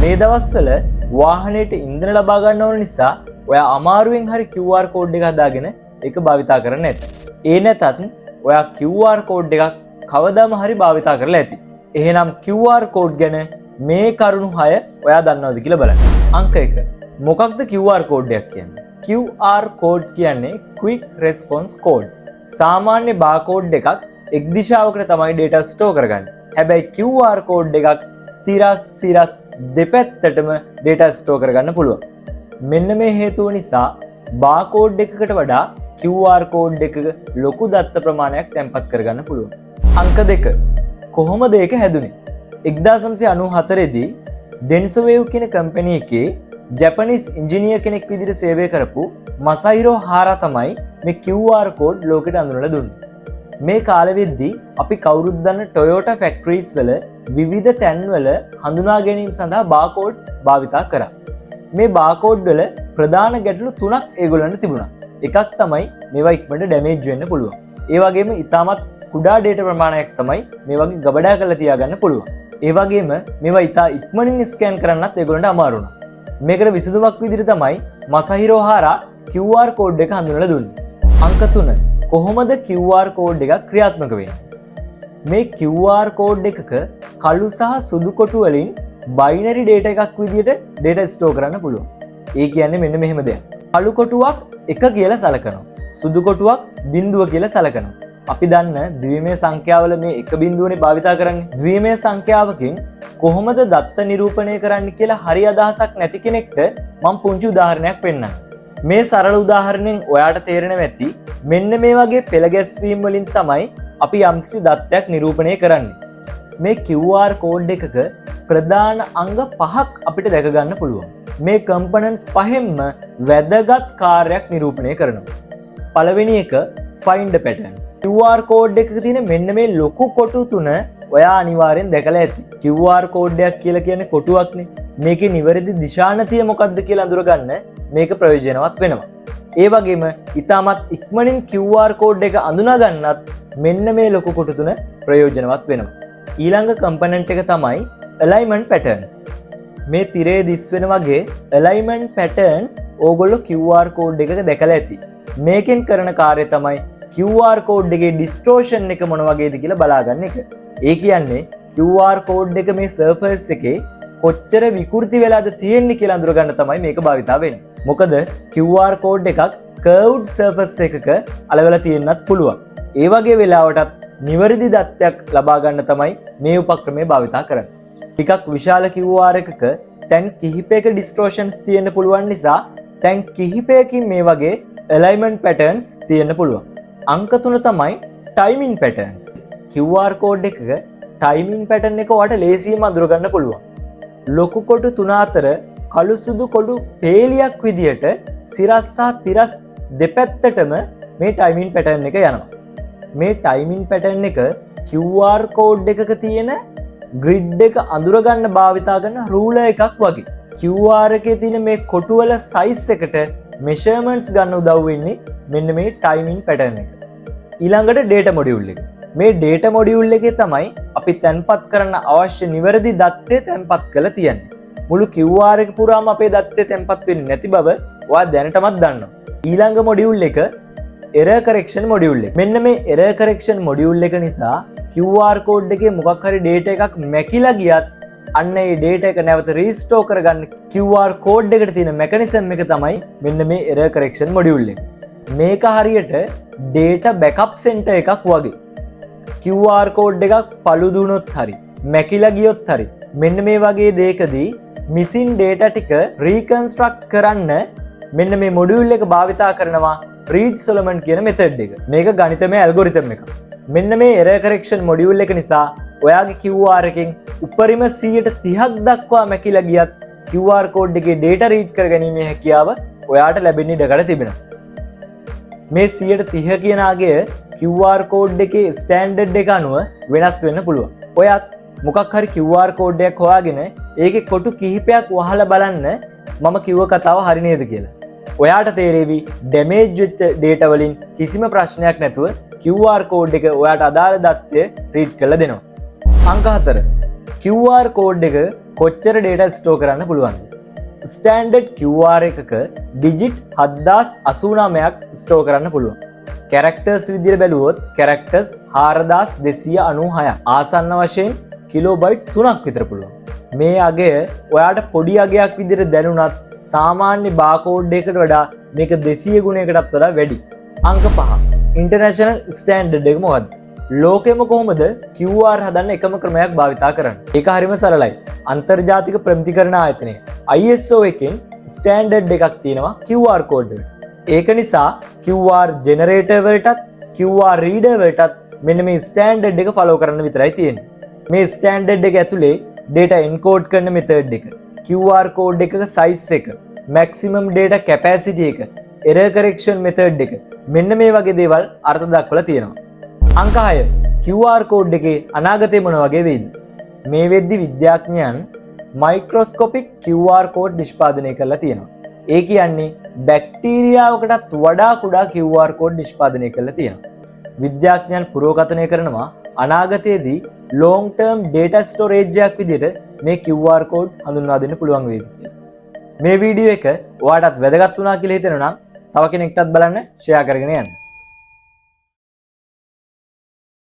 මේ දවස්වල වාහනයට ඉන්ධන ලබා ගන්න ඕන නිසා ඔයා අමාරුවෙන් හරි QR code එක හදාගෙන ඒක භාවිතා කරන්න ඇති. ඒ නැතත් ඔයා QR code එකක් කවදාම හරි භාවිතා කරලා ඇති. එහෙනම් QR code ගැන මේ කරුණු 6 ඔයා දන්නවද කියලා බලන්න. අංක 1. මොකක්ද QR code එකක් කියන්නේ? QR code කියන්නේ Quick Response Code. සාමාන්‍ය බාකෝඩ් එකක් එක් දිශාවකට තමයි ඩේටා ස්ටෝර් කරගන්නේ. හැබැයි QR code එකක් තිරස් සිරස් දෙපැත්තටම ඩේටා ස්ටෝර් කරගන්න පුළුවන්. මෙන්න මේ හේතුව නිසා බාකෝඩ් එකකට වඩා QR code එකක ලොකු දත්ත ප්‍රමාණයක් තැන්පත් කරගන්න පුළුවන්. අංක 2. කොහොමද ඒක හැදුනේ? 1994 දී ඩෙන්සෝවේව් කියන කම්පැනි එකේ ජැපනිස් ඉංජිනියර් කෙනෙක් විදිහට සේවය කරපු මසහිරෝ හාරා තමයි මේ QR code ලෝකෙට අඳුනලා දුන්නේ. මේ කාලෙ වෙද්දී අපි කවුරුත් දන්න ටොයෝටා ෆැක්ටරීස් වල විවිධ තැන්වල හඳුනා ගැනීම සඳහා බාකෝඩ් භාවිතා කරා. මේ බාකෝඩ් වල ප්‍රධාන ගැටලු තුනක් ඒගොල්ලන්ට තිබුණා. එකක් තමයි මේවා ඉක්මනට ඩැමේජ් වෙන්න පුළුවන්. ඒ වගේම ඉතාමත් කුඩා ඩේටා ප්‍රමාණයක් තමයි මේ වගේ ගබඩා කරලා තියාගන්න පුළුවන්. ඒ වගේම මේවා ඉතා ඉක්මනින් ස්කෑන් කරන්නත් ඒගොල්ලන්ට අමාරු වුණා. මේකට විසඳුමක් විදිහට තමයි මසහිරෝ හාරා QR code එක හඳුන්වලා දුන්නේ. අංක 3. කොහොමද QR code එකක් ක්‍රියාත්මක වෙන්නේ? මේ QR code එකක කළු සහ සුදු කොටු වලින් බයිනරි ඩේටා එකක් විදිහට ඩේටා ස්ටෝර් කරන්න පුළුවන්. ඒ කියන්නේ මෙන්න මෙහෙම දෙයක්. කළු කොටුවක් 1 කියලා සලකනවා. සුදු කොටුවක් බිඳුව කියලා සලකනවා. අපි දන්න ද්විමය සංඛ්‍යාවල මේ එක බිඳුවනේ භාවිතා කරන්නේ. ද්විමය සංඛ්‍යාවකින් කොහොමද දත්ත නිරූපණය කරන්න කියලා හරි අදහසක් නැති කෙනෙක්ට මම පුංචි උදාහරණයක් පෙන්නන්නම්. මේ සරල උදාහරණයෙන් ඔයාට තේරෙනවා ඇති මෙන්න මේ වගේ පෙළ ගැස්වීම් වලින් තමයි අපි යම්කිසි දත්තයක් නිරූපණය කරන්නේ. මේ QR code එකක ප්‍රධාන අංග පහක් අපිට දැක ගන්න පුළුවන්. මේ කම්පොනන්ට්ස් පහෙන්ම වැදගත් කාර්යයක් නිරූපණය කරනවා. පළවෙනි එක ෆයින්ඩ් පැටර්න්ස්. QR code එකක තියෙන මෙන්න මේ ලොකු කොටු තුන ඔයා අනිවාර්යෙන් දැකලා ඇති. QR code එකක් කියලා කියන්නේ කොටුවක්නේ. මේකේ නිවැරදි දිශානතිය මොකක්ද කියලා අඳුරගන්න මේක ප්‍රයෝජනවත් වෙනවා. ඒ වගේම ඉතාමත් ඉක්මනින් QR code එක අඳුනා ගන්නත් මෙන්න මේ ලොකු කොටු තුන ප්‍රයෝජනවත් වෙනවා. ඊළඟ කම්පොනන්ට් එක තමයි alignment patterns. මේ තිරේ දිස් වෙන වගේ alignment patterns ඕගොල්ලෝ QR code එකක දැකලා ඇති. මේකෙන් කරන කාර්යය තමයි QR code එකේ ඩිස්ටෝෂන් එක මොන වගේද කියලා බලාගන්න එක. ඒ කියන්නේ QR code එක මේ සර්ෆස් එකේ කොච්චර විකෘති වෙලාද තියෙන්නේ කියලා අඳුරගන්න තමයි මේක භාවිතා වෙන්නේ. මොකද QR code එකක් කර්ව්ඩ් සර්ෆස් එකක අලවලා තියෙන්නත් පුළුවන්. ඒ වගේ වෙලාවටත් නිවැරදි දත්තයක් ලබා ගන්න තමයි මේ උපක්‍රමය භාවිතා කරන්නේ. ටිකක් විශාල QR එකක තැන් කිහිපයක ඩිස්ටෝෂන්ස් තියෙන්න පුළුවන් නිසා තැන් කිහිපයකින් මේ වගේ ඇලයින්මන්ට් පැටර්න්ස් තියෙන්න පුළුවන්. අංක 3 තමයි ටයිමින් පැටර්න්ස්. QR code එකක ටයිමින් පැටර්න් එක ඔයාට ලේසියෙන්ම අඳුරගන්න පුළුවන්. ලොකු කොටු තුන අතර කළු සුදු කොටු පේලියක් විදියට සිරස් සහ තිරස් දෙපැත්තටම මේ ටයිමින් පැටර්න් එක යනවා. මේ ටයිමින් පැටර්න් එක QR code එකක තියෙන ග්‍රිඩ් එක අඳුරගන්න භාවිතා කරන රූලර් එකක් වගේ. QR එකේ තියෙන මේ කොටු වල සයිස් එකට මෙෂර්මන්ට්ස් ගන්න උදව් වෙන්නේ මෙන්න මේ ටයිමින් පැටර්න් එක. ඊළඟට ඩේටා මොඩියුල් එක. මේ ඩේටා මොඩියුල් එකේ තමයි අපි තැන්පත් කරන්න අවශ්‍ය නිවැරදි දත්තය තැන්පත් කරලා තියන්නේ. මුළු QR එක පුරාම අපේ දත්තය තැන්පත් වෙන්නේ නැති බව ඔයා දැනටමත් දන්නවා. ඊළඟ මොඩියුල් එක එරර් කරෙක්ෂන් මොඩියුල් එක. මෙන්න මේ එරර් කරෙක්ෂන් මොඩියුල් එක නිසා QR code එකේ මොකක් හරි ඩේටා එකක් මැකිලා ගියත් අන්න ඒ ඩේටා එක නැවත රීස්ටෝර් කරගන්න QR code එකට තියෙන මෙකනිසම් එක තමයි මෙන්න මේ එරර් කරෙක්ෂන් මොඩියුල් එක. මේක හරියට ඩේටා බෑකප් සෙන්ටර් එකක් වගේ. QR code එකක් පළුදු වුණොත් හරි මැකිලා ගියොත් හරි මෙන්න මේ වගේ දෙයකදී මිසින් ඩේටා ටික රීකන්ස්ට්‍රක්ට් කරන්න මෙන්න මේ මොඩියුල් එක භාවිතා කරනවා රීඩ් සොලමන් කියන මෙතඩ් එක. මේක ගණිතමය ඇල්ගොරිතම් එකක්. මෙන්න මේ එරර් කරෙක්ෂන් මොඩියුල් එක නිසා ඔයාගේ QR එකෙන් උපරිම 30%ක් දක්වා මැකිලා ගියත් QR code එකේ ඩේටා රීඩ් කරගැනීමේ හැකියාව ඔයාට ලැබෙන්න ඉඩකඩ තිබෙනවා. මේ 30% කියන අගය QR code එකේ ස්ටෑන්ඩඩ් එක අනුව වෙනස් වෙන්න පුළුවන්. ඔයත් මොකක් හරි QR code එකක් හොයාගෙන ඒකේ කොටු කිහිපයක් වහලා බලන්න මම කිව්ව කතාව හරි නේද කියලා. ඔයාට තේරෙවි ඩැමේජ් වෙච්ච ඩේටා වලින් කිසිම ප්‍රශ්නයක් නැතුව QR code එක ඔයාට අදාළ දත්තය රීඩ් කරලා දෙනවා. අංක 4. QR code එක කොච්චර ඩේටා ස්ටෝර් කරන්න පුළුවන්ද? ස්ටෑන්ඩඩ් QR එකක ඩිජිට් 7089ක් ස්ටෝර් කරන්න පුළුවන්. කැරක්ටර්ස් විදිහට බැලුවොත් කැරක්ටර්ස් 4296, ආසන්න වශයෙන් කිලෝබයිට් 3ක් විතර පුළුවන්. මේ අගය ඔයාට පොඩි අගයක් විදිහට දැනුණත් සාමාන්‍ය බාකෝඩ් එකකට වඩා මේක 200 ගුණයකටත් වඩා වැඩි. අංක 5, ඉන්ටර්නැෂනල් ස්ටෑන්ඩඩ් එක මොකද්ද? ලෝකෙම කොහොමද QR හදන්න එකම ක්‍රමයක් භාවිතා කරන්නේ? ඒක හරිම සරලයි. අන්තර්ජාතික ප්‍රමිතිකරණ ආයතනය ISO එකෙන් ස්ටෑන්ඩඩ් එකක් තියෙනවා QR code එකට. ඒක නිසා QR generator වලටත් QR reader වලටත් මෙන්න මේ ස්ටෑන්ඩඩ් එක ෆලෝ කරන්න විතරයි තියෙන්නේ. මේ ස්ටෑන්ඩඩ් එක ඇතුලේ data encode කරන මෙතඩ් එක, QR code එකක සයිස් එක, මැක්සිමම් data capacity එක, error correction method එක, මෙන්න මේ වගේ දේවල් අර්ථ දක්වලා තියෙනවා. අංක 6, QR code එකේ අනාගතය මොන වගේ වෙයිද? මේ වෙද්දි විද්‍යාඥයන් මයික්‍රොස්කොපික් QR code නිෂ්පාදනය කරලා තියෙනවා. ඒ කියන්නේ බැක්ටීරියාවකටත් වඩා කුඩා QR code නිෂ්පාදනය කරලා තියෙනවා. විද්‍යාඥයන් පුරෝකථනය කරනවා අනාගතයේදී ලොං ටර්ම් ඩේටා ස්ටෝරේජ් එකක් විදිහට මේ QR code හඳුන්වා දෙන්න පුළුවන් වේවි කියලා. මේ වීඩියෝ එක ඔයාටත් වැදගත් වුණා කියලා හිතෙනවා නම් තව කෙනෙක්ටත් බලන්න ෂෙයා කරගෙන යන්න.